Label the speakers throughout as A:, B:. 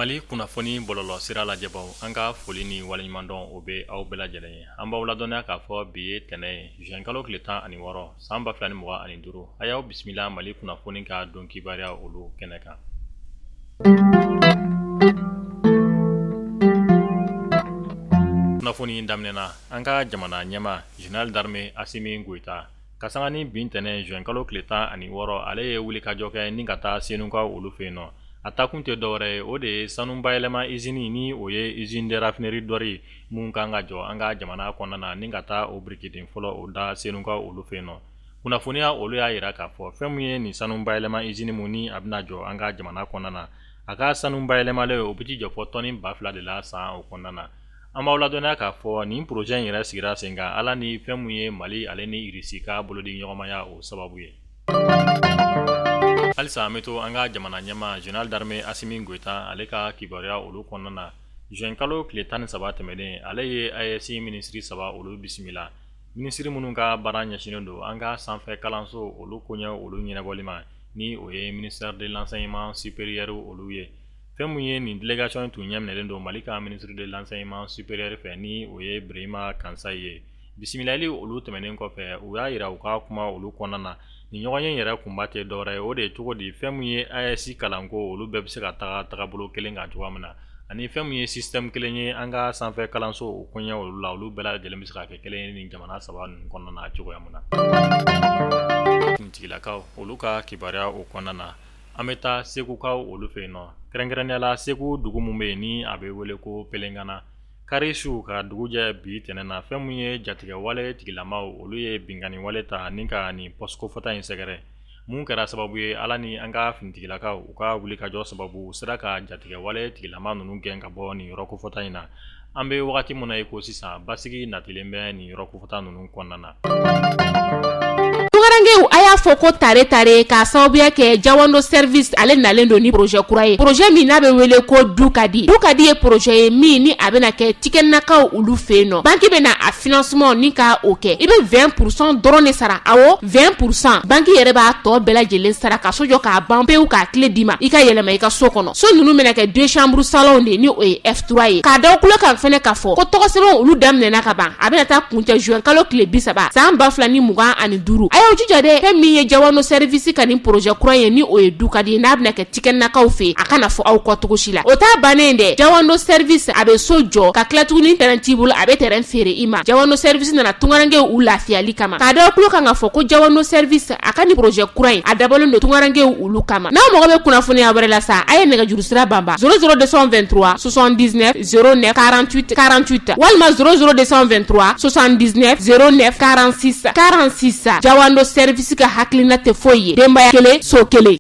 A: Mali kunnafoni bɔlɔlɔ sira lajɛbaw, an ka foli ni waleɲumandɔn o bɛ aw bɛɛ lajɛlen ye. An b'aw ladɔnniya k'a fɔ bi ye tɛnɛ ye, juin kalo tile 16 san 2025. A y'aw bisimila Mali kunnafoni ka don kibaruya olu kɛnɛ kan. Kunnafoni daminɛna an ka jamana ɲɛmaa général d'armée Assimi Goïta ka sanga ni bi ntɛnɛn juin kalo tile 16, ale ye wulikajɔ kɛ ni ka taa Senukaw olu fɛ yen nɔ. A taakun tɛ dɔwɛrɛ ye, o de ye sanu bayɛlɛma izini ni o ye usine de raffinerie d'or mun kan ka jɔ an ka jamana kɔnɔna na, ni ka taa o birikiden fɔlɔ o da Senukaw olu fɛ yen nɔ. Kunnafoniya olu y'a jira k'a fɔ fɛn min ye nin sanu bayɛlɛma izini mun ni a bɛna jɔ an ka jamana kɔnɔna na, a ka sanu bayɛlɛmalen o bɛ t'i jɔ fɔ tɔni 2000 de la san o kɔnɔna na. An b'aw ladɔnniya k'a fɔ nin projet in yɛrɛ sigira sen kan Ala ni fɛn mun ye Mali ale ni Irisi ka bolodi ɲɔgɔnmaya o sababu ye. Halisa an bɛ to an ka jamana ɲɛmaa général d'armée Assimi Goïta ale ka kibaruya olu kɔnɔna na. Juin kalo tile 13 tɛmɛnen, ale ye AES minisiri saba olu bisimila. Minisiri minnu ka baara ɲɛsinnen don an ka sanfɛ kalanso olu koɲɛ olu ɲɛnabɔli ma, ni o ye ministère de l'enseignement supérieur olu ye. Fɛn mun ye nin délégation tun ɲɛminɛlen don Mali ka ministre de l'enseignement supérieur fɛ, ni o ye Birahima Kansayi ye. Bisimilali olu tɛmɛnen kɔfɛ, u y'a jira u ka kuma olu kɔnɔna na, nin ɲɔgɔnye yɛrɛ kunba tɛ dɔwɛrɛ ye, o de ye cogo di fɛn mun ye AES kalanko olu bɛɛ bɛ se ka taga tagabolo kelen kan cogoya min na, ani fɛn mun ye système kelen ye an ka sanfɛ kalanso o koɲɛ olu la, olu bɛɛ lajɛlen bɛ se ka kɛ kelen ye nin jamana saba ninnu kɔnɔna na cogoya min na. Finitigilakaw olu ka kibaruya o kɔnɔna na, An bɛ taa segukaw olu fɛ yen nɔ, kɛrɛnkɛrɛnnenya la segu dugu min bɛ yen ni a bɛ wele ko Pelengana. Kari su ka dugu jɛ bi tɛnɛn na, fɛn min ye jatigɛwale tigilamaw olu ye binkanni wale ta ni ka nin poste kofɔta in sɛgɛrɛ, mun kɛra sababu ye Ala ni an ka finitigilakaw u ka wulikajɔ sababu u sera ka jatigɛwale tigilama ninnu gɛn ka bɔ nin yɔrɔ kofɔta in na. An bɛ wagati min na i ko sisan, basigi natilen bɛ nin yɔrɔ kofɔta ninnu kɔnɔna na.
B: Tunkarankew, a y'a fɔ ko tare tare k'a sababuya kɛ Jawando service ale nalen don ni projet kura ye, projet min n'a bɛ wele ko du ka di. Du ka di ye projet ye min ni a bɛna kɛ Tikɛnakaw olu fɛ yen nɔ. Banque bɛna a financement ni ka o kɛ, i bɛ 20% dɔrɔn de sara. Awɔ, 20%, banque yɛrɛ b'a tɔ bɛɛ lajɛlen sara ka so jɔ k'a ban pewu, k'a clé d'i ma, i ka yɛlɛma i ka so kɔnɔ. So ninnu bɛna kɛ deux chambres salon de, ni o ye F3 ye. K'a da tulo kan fɛnɛ k'a fɔ ko tɔgɔsɛbɛn olu daminɛna ka ban, a bɛna taa kuncɛ juin kalo tile 30 san 2025. A y'aw jija dɛ, fɛn min ye Jawando service ka nin projet kura ye, ni o ye du ka di, n'a bɛna kɛ Tikɛnakaw fɛ, a kana fɔ aw kɔ cogo si la. O t'a bannen dɛ, Jawando service a bɛ so jɔ ka tila tuguni, terrain t'i bolo, a bɛ terrain feere i ma. Jawando service nana tunkarankew u lafiyali kama. K'a da tulo kan k'a fɔ ko Jawando service a ka nin projet kura in, a dabɔlen don tunkarankew olu kama. N'aw mago bɛ kunnafoniya wɛrɛ la sa, a ye nɛgɛjuru sira banba 00 223 79 09 48 48 walima 00 223 79 09 46 46. Jawando service ka hakilina tɛ foyi ye, denbaya kelen, so kelen.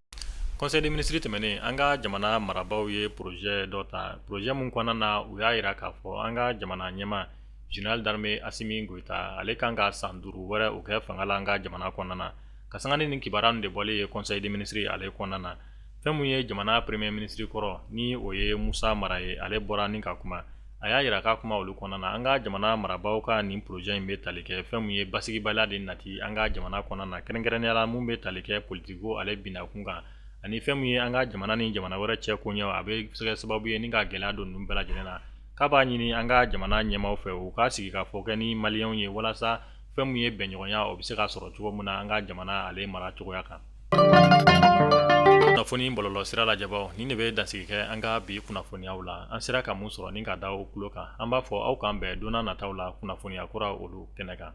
A: Conseil des ministres tɛmɛnen, an ka jamana marabaaw ye projet dɔ ta, projet mun kɔnɔna na u y'a jira k'a fɔ an ka jamana ɲɛmaa général d'armée Assimi Goïta ale kan ka san 5 wɛrɛ o kɛ fanga la an ka jamana kɔnɔna na. Ka sanga ni nin kibaruya ninnu de bɔlen ye conseil des ministres ale kɔnɔna na, fɛn mun ye jamana premier ministre kɔrɔ ni o ye Musa Mara ye, ale bɔra ni ka kuma. A y'a jira k'a kuma olu kɔnɔna na, an ka jamana marabaaw ka nin projet in bɛ tali kɛ fɛn mun ye basigibaliya de nati an ka jamana kɔnɔna na, kɛrɛnkɛrɛnnenya la mun bɛ tali kɛ politiko ale binakun kan, ani fɛn mun ye an ka jamana ni jamana wɛrɛ cɛ koɲɛw, a bɛ se kɛ sababu ye ni ka gɛlɛya don ninnu bɛɛ lajɛlen na. K'a b'a ɲini an ka jamana ɲɛmaaw fɛ, u ka sigi ka fɔ kɛ ni maliyɛnw ye walasa fɛn mun ye bɛnɲɔgɔnya o bɛ se ka sɔrɔ cogo min na an ka jamana ale mara cogoya kan. Kunnafoni bɔlɔlɔ sira lajɛbaw, nin de bɛ dansigi kɛ an ka bi kunnafoniyaw la. An sera ka mun sɔrɔ ni ka da aw tulo kan, an b'a fɔ aw k'an bɛn don nataw la kunnafoniya kura olu kɛnɛ kan.